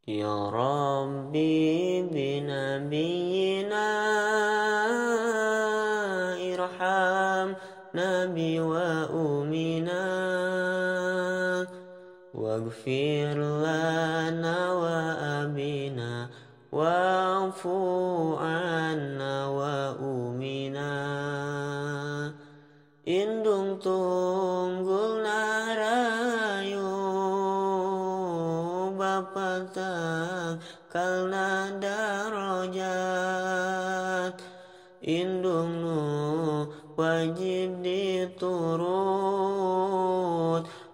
Ya Rabbi binabiyina irham nabi wa umina waghfir lana wa abina wa'fu anna wa umina. Indung tunggul narayu bapa tangkalna darajat. Indung nu wajib diturut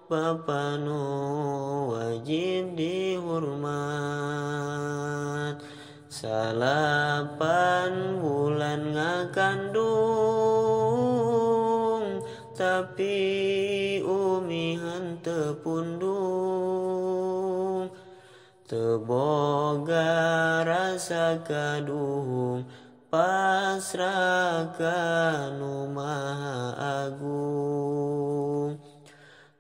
bapa nu wajib dihormat. 9 bulan ngakandung tapi umi henteu pundung. Teu boga rasa kaduhung pasrah ka nu Maha Agung.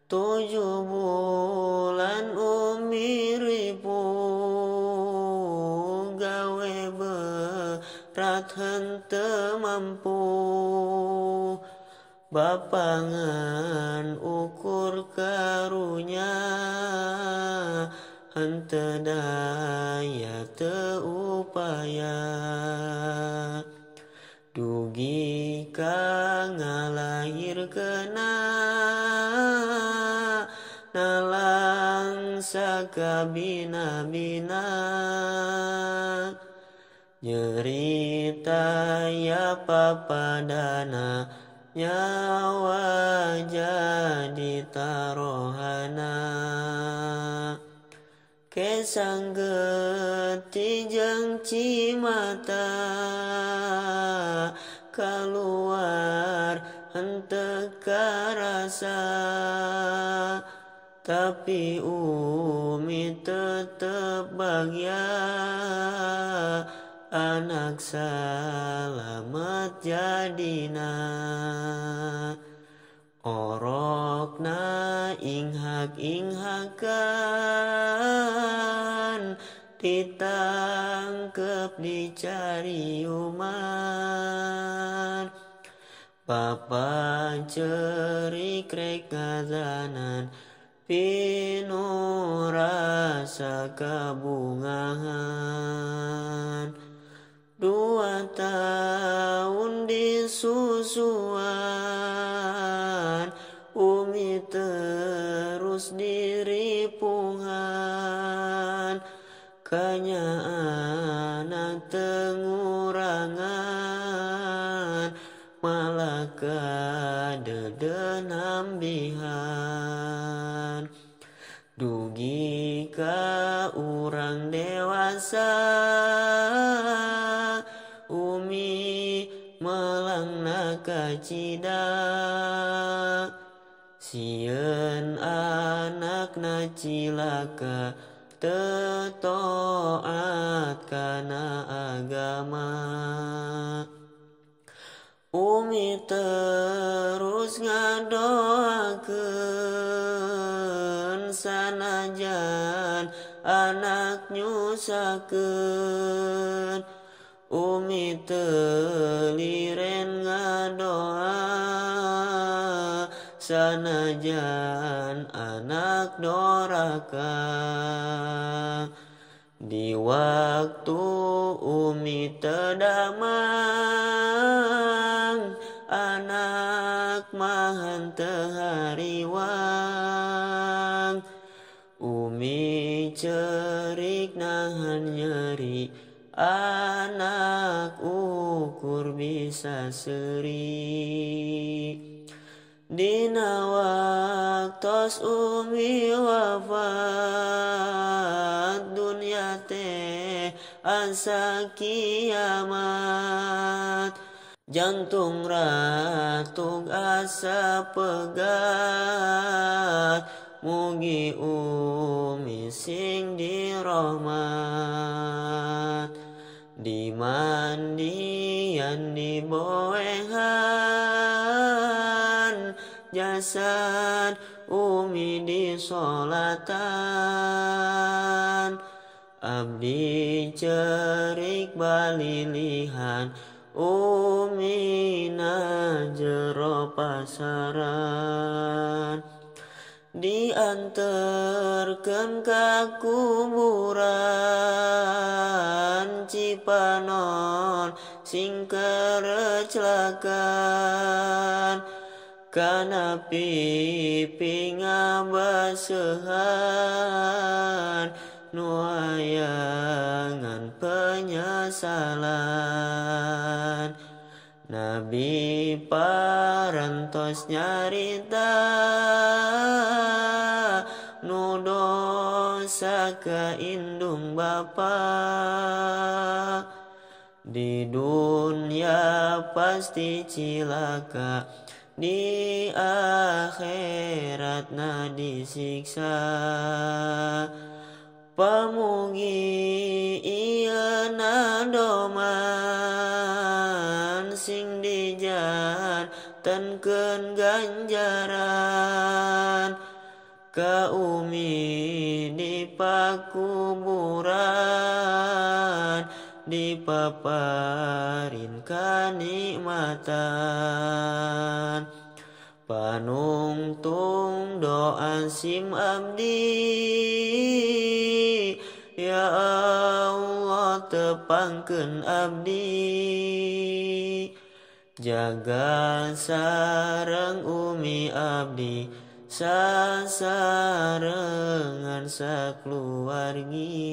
7 bulan umi ripuh gawe berat henteu mampu. Bapa ngan ukur karunya henteu daya teu upaya. Dugi ka ngalahirkeunna nalangsa kabina-bina. Nyerita ya papadana nyawa jadi tarohana. Kesang getih jeung cimata kaluar henteu karasa. Tapi umi tetep bagya anak salamet jadina. Orokna inghak-inghakan ditangkep dicariuman. Papa cerik rek ngazanan pinu rasa kabungahan. 2 tahun disusuan umi terus diripungan. Kanya anak tengurangan malah kadedenambihan. Dugi ka urang dewasa umi melangna kacida. Sieun anakna cilaka teu taat kana agama. Umi terus ngadoakeun sanajan anak nyusahkeun. Umi teu liren ngadoa sanajan anak doraka. Di waktu umi teu damang anak mah henteu hariwang. Umi cerik nahan nyeri anak ukur bisa seuri. Dina waktos umi wafat dunya teh asa kiamat. Jantung ratug asa pegat mugi umi sing dirahmat. Dimandian diboehan jasad umi disolatan. Abdi cerik balilihan umina jero pasaran. Dianterkeun ka kuburan Cipanon sing kereclakan. Kana pipi ngabasehan nu ayangan penyesalan. Nabi parantos nyarita nu dosa ka indung bapa. Di dunia pasti cilaka, di akhirat na disiksa. Pamugi ieu nadoman sing dijantenkeun ganjaran. Ka umi di pakuburan dipaparin kanikmatan. Panungtung doa sim abdi, ya Allah tepangkeun abdi. Jaga sareng umi abdi, sasarengan sakeluargi.